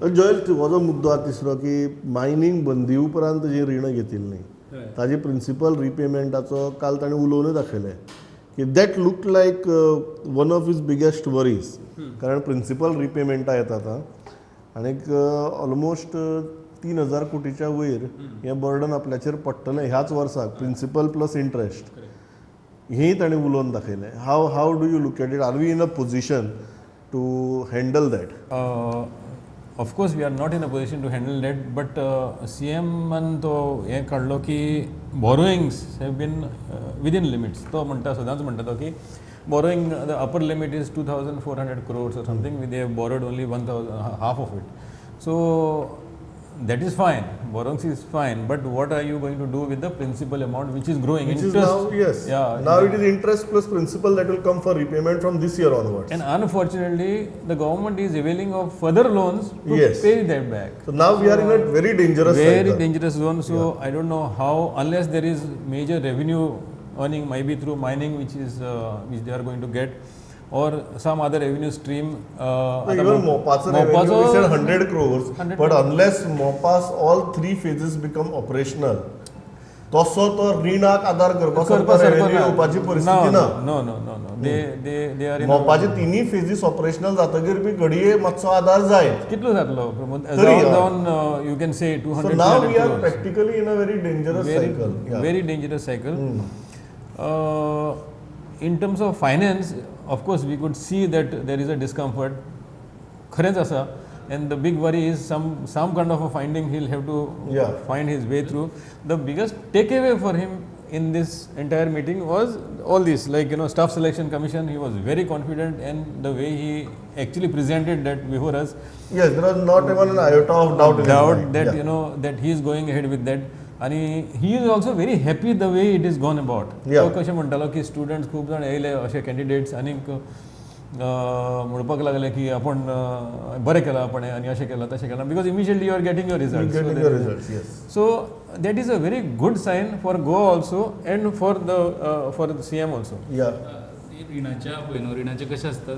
जॉयल, हो जो मुद्दो आसा तिसरो की मायनींग बंदी उपरांत जी रिणां घेतिल्लीं ताजे प्रिंसिपल रिपेमेंटाचो काल ताणें उलोवनूय दाखयलें की that look like one of his biggest worries, कारण प्रिंसिपल रिपेमेंटां येता आतां आनीक ऑलमोस्ट 3,000 कोटीच्या वयर हें बर्डन आपल्याचेर पडटलें ह्याच वर्साक, प्रिंसिपल प्लस इंट्रस्ट. हेंय ताणें उलोवन दाखयलें. How do you look at it? Are we in a position to handle that? Of course we are not in a position to handle that, but CM तो हें काडलो की borrowings have been within limits. तो म्हणटा, सदांच म्हणटा तो की borrowing the upper limit is 2,400 crores or something, they have borrowed only 1,000, half of it. So that is fine, borrowings is fine, but what are you going to do with the principal amount which is growing? Which interest is now, yes. Yeah, now it is interest plus principal that will come for repayment from this year onwards. And unfortunately, the government is availing of further loans to yes. pay that back. So now we are in a very dangerous very dangerous zone. So yeah. I don't know how, unless there is major revenue earning, maybe through mining, which is which they are going to get, or some other revenue stream. No, even Mopa's revenue, we said 100 crores, 100 but unless Mopa's all three phases become operational, तसो तो रिणाक आधार करपा सारको revenue येवपाची परिस्थिती ना. No no no no, they are in मोपाचे तिन्ही फेजीस operational जातकीर बी घडये मातसो आधार जाय. कितलो जातलो प्रमोद? जावन you can say 200. So now we are practically in a very dangerous cycle. Very dangerous cycle. In terms of finance, of course, we could see that there is a discomfort. खरेंच आसा, and the big worry is some kind of a finding he'll have to find his way through. The biggest takeaway for him in this entire meeting was all this, like, you know, staff selection commission. He was very confident, and the way he actually presented that before us. Yes, there was not even an iota of doubt. Doubt that you know that he is going ahead with that. आणि he is also very happy the way it is gone about. तो कशें म्हणटालो की students खूब जाण येयले अशे candidates आनीक म्हणपाक लागले की आपण बरें केलां आपण आनी अशें केलां तशें केलां, because immediately you are getting your result. So that is a very good sign for Goa also and for the CM also. रिणाच्या पळय न्हू, रिणाचें कशें आसता,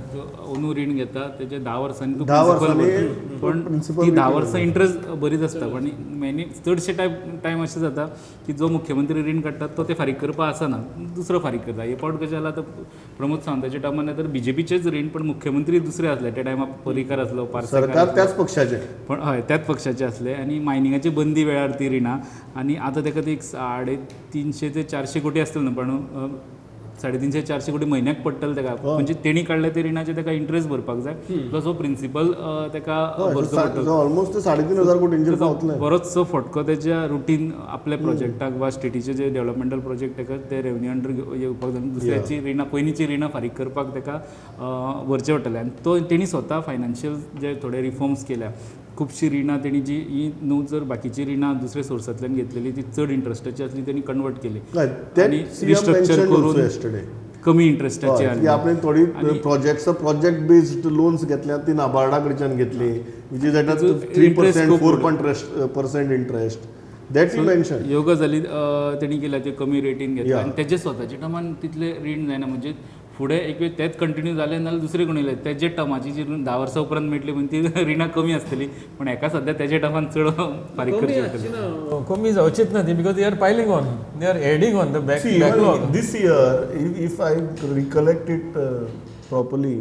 अंदू रीण घेता तेजे 10 वर्सांनी तूं प्रिंसिपल, पण ती 10 वर्सां इंट्रस्ट बरीच आसता. पण मेनी चडशे टायम अशें जाता की जो मुख्यमंत्री रीण काडटा तो ते फारीक करपा आसना, दुसरो फारीक करता. हे पावट कशें जालां, आतां प्रमोद सावंताच्या टायमार तर बीजेपीचेच रीण, पण मुख्यमंत्री दुसरे आसले त्या टायमार, पर्रीकार आसलो, सरकार त्याच पक्षाचे, पण हय त्याच पक्षाचे आसले. आनी मायनिंगाची बंदी वेळार ती रिणां, आनी आतां ताका ती एक 350 ते 400 कोटी आसतले न्हू, पण 350-400 कोटी म्हयन्याक पडटले ताका. म्हणजे तेणी काडले ते रिणाचे ताका इंट्रस्ट भरपाक जाय, प्लस हो प्रिंसिपल ताका भरचो पडटलो. ऑलमोस्ट 3,500 कोटींचेर पावतले. बरोचसो फटको तेच्या रुटीन आपल्या प्रोजेक्टाक वा स्टेटीचे जे डेव्हलपमेंटल प्रोजेक्ट ताका ते रेवन्यू अंडर येवपाक जाय, दुसऱ्याची रिणां पयलींची रिणां फारीक करपाक ताका भरचें पडटलें. आनी तो तेणी स्वता फायनान्शियल जे थोडे रिफॉर्म्स केल्या, खुबशीं रिणां तेणी जी ही न्हू जर बाकीची रिणां दुसऱ्या सोर्सांतल्यान घेतलेली ती चड इंट्रस्टाची आसली तेणी कन्वर्ट केली आनी रिस्ट्रक्चर करून कमी इंट्रस्टाची आसली. आपणे थोडी प्रोजेक्ट्स प्रोजेक्ट बेस्ड लोन्स घेतल्या ती नाबार्डा कडच्यान घेतली, which is at 3% 4% interest. That he mention. ह्यो गजाली तेणी केल्या त्यो कमी रेटीन घेतल्या आनी तेजे स्वताच्या टर्मान तितलें रीण जायना. म्हणजे फुडें एक वेळ तेच कंटिन्यू जालें नाल्यार दुसरें कोण येयलें तेजे टर्माची जी 10 वर्सां उपरांत मेळटली म्हण ती रिणां कमी आसतली, पण हेका सद्या तेजे टर्मान चड फारीक करची पडटली. कमी जावचीच ना ती, because they are piling on, they are adding on the backlog. This year if I recollect it properly,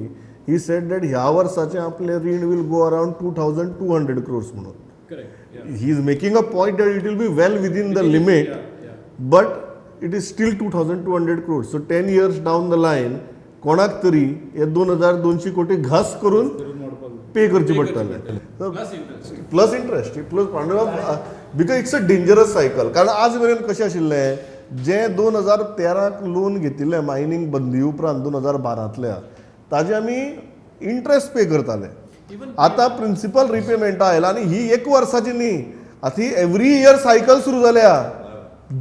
he said that ह्या वर्साचें आपलें रीण will go around 2,200 crores म्हणून. He is making a point that it will be well within the limit, but it is still 2,200 crores. So 10 years down the line, कोणाक तरी हे 2,200 कोटी घास करून पे करचे पडटले, plus interest plus because it's a dangerous cycle. कारण आज मेरेन कशें आशिल्लें, जे 2013 लोन घेतिल्लें मायनींग बंदी उपरांत 2012तल्या, ताजे आमी इंट्रस्ट पे करताले. आतां प्रिंसिपल रिपेमेंटा आयला आनी ही एक वर्साची न्ही, आतां ही एवरी इयर सायकल सुरू जाल्या,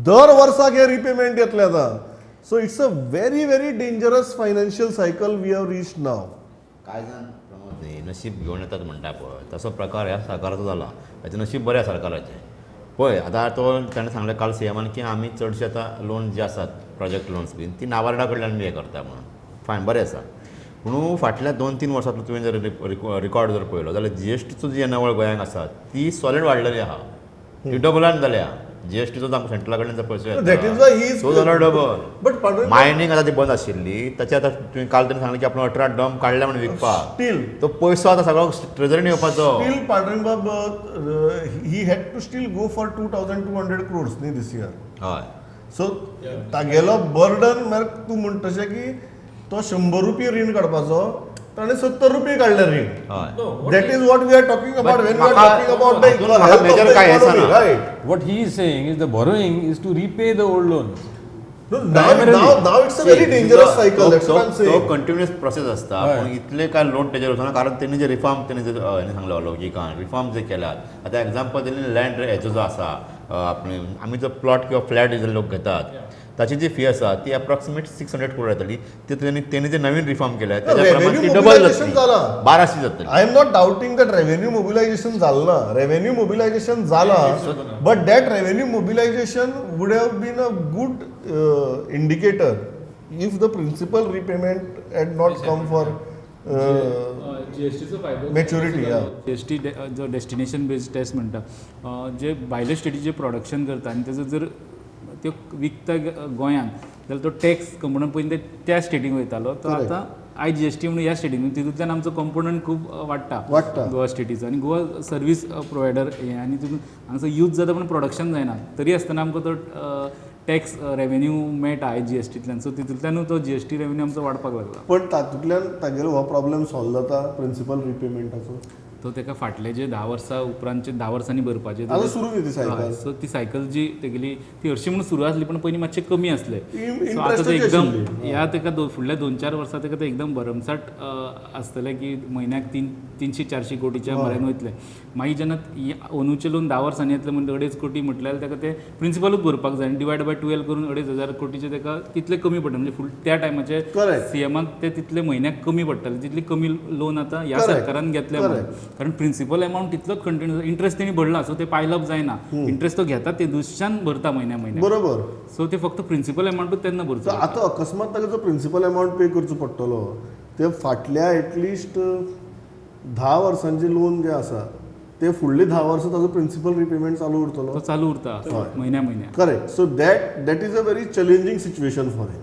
दर वर्साक हे रिपेमेंट येतलें आतां. So it's a very very dangerous financial cycle we have reached now. कांय जाण प्रमोद न्ही नशीब घेवन येतात म्हणटा पळय, तसो प्रकार ह्या सरकाराचो जाला. हेचें नशीब बरें सरकाराचें. पळय आतां तो ताणें सांगलें काल सीएमान की आमी चडशे आतां लोन जे आसात प्रोजेक्ट लोन्स बीन ती नाबार्डा कडल्यान बी हें करता म्हणून, फायन बरें आसा. पूण फाटल्या 2-3 वर्सांतलो तुवें जर रिकॉर्ड जर पळयलो जाल्यार जी एस टीचो जी येणावळ गोंयांक आसा ती सॉलिड वाडलेली आहा, ती डबलान जाल्या. जी एस टीचो आमकां सेंट्रला कडल्यान पयसो येता तो जालो डबल. बट मायनींग आतां ती बंद आशिल्ली ताचे आतां तुवें काल तरी सांगलें की आपण 18 डंप काडल्या म्हणून विकपाक, तो पयसो आतां सगळो ट्रेजरीन येवपाचो. स्टील पांडुरंग बाब he had to still go for 2200 crores न्ही दीस इयर. हय, सो तागेलो बर्डन म्हळ्यार तूं म्हणटा तशें की तो 100 रुपये रीण काडपाचो, ताणें 70 रुपये काडले रीण. That is what we are talking about when we are talking about the economy, right? What he is saying is the borrowing is to repay the old loans. No, now it's a very dangerous cycle. That's what I'm saying. तो continuous process आसता, पूण इतले काय loan तेजेर वचना, कारण तेणी जे reform तेणी जे सांगलो लौकिकान रिफॉर्म जे केल्यात. आतां एग्जाम्पल तेणी लँड हेचो जो आसा आपणे आमी जो प्लॉट किंवा फ्लॅट जे लोक घेतात ताची जी फी आसा ती अप्रॉक्सिमेट 600 करोड येतली. ती तेणी जे नवीन रिफॉर्म केल्या त्याच्या प्रमाण ती डबल जातली, 1200 जातली. I am not doubting that revenue mobilisation जालें ना, रेव्हेन्यू मोबिलायझेशन जाला, but that revenue mobilisation would have been a good indicator if the principal repayment had not come for जीएसटीचो फायदो मॅच्युरिटी. जीएसटी जो डेस्टिनेशन बेस्ड टॅक्स म्हणटा, जे भायले स्टेटीचे production करता आनी तेजो जर त्यो विकता गोंयांत जाल्यार तो टॅक्स कंपोनंट पयलीं ते त्या स्टेटीक वयतालो, तो आतां I G S T म्हणून ह्या स्टेटीक, तितूंतल्यान आमचो कंपोनंट खूब वाडटा गोवा स्टेटीचो. आनी गोवा सर्वीस प्रोवायडर हें आनी तितून हांगासर यूज जाता पूण प्रोडक्शन जायना, तरी आसतना आमकां तो टॅक्स रेवेन्यू मेळटा I G S टींतल्यान. सो तितूंतल्यानूय तो जी एस टी रेवेन्यू आमचो वाडपाक लागला. पण तातूंतल्यान तागेलो हो प्रॉब्लेम सॉल्व जाता प्रिंसिपल रिपेमेंटाचो, तो ताका फाटले जे 10 वर्सां उपरांतचे 10 वर्सांनी भरपाचे आतां सुरू न्ही ती सायकल. सो ती सायकल जी तेगेली ती हरशीं म्हणून सुरू आसली पण पयलीं मातशें कमी आसलें. सो आतां ते एकदम ह्या ताका फुडल्या 2-4 वर्सां ताका ते एकदम भरमसाट आसतलें की म्हयन्याक 300-400 कोटीच्या म्हऱ्यान वयतलें. मागीर जेन्ना अंदूचें लोन 10 वर्सांनी येतलें म्हणजे 2.5 कोटी म्हटल्यार ताका ते प्रिंसिपलूच भरपाक जाय आनी डिवायड बाय 12 करून 2,500 कोटीचे ताका तितले कमी पडटा. म्हणजे फुल त्या टायमाचे सीएमाक ते तितले म्हयन्याक कमी पडटले, तितली कमी लोन आतां ह्या सरकारान घेतलें. कारण प्रिंसिपल अमाउंट तितलोच कंटिन्यू इंट्रस्ट तेणी भरला, सो ते पायलअप जायना. इंट्रस्ट तो घेता ते दुसऱ्यान भरता म्हयन्या म्हयन्याक, बरोबर. सो ते फक्त प्रिंसिपल अमाउंटूच तेन्ना भरचो. आतां अकस्मात ताका जो प्रिंसिपल अमाउंट पे करचो पडटलो ते फाटल्या एटलिस्ट 10 वर्सांचे लोन जे आसा ते फुडले 10 वर्सां ताजो प्रिंसिपल रिपेमेंट चालू उरतलो, तो चालू उरता म्हयन्या म्हयन्या. Correct. So that is a very challenging situation for him.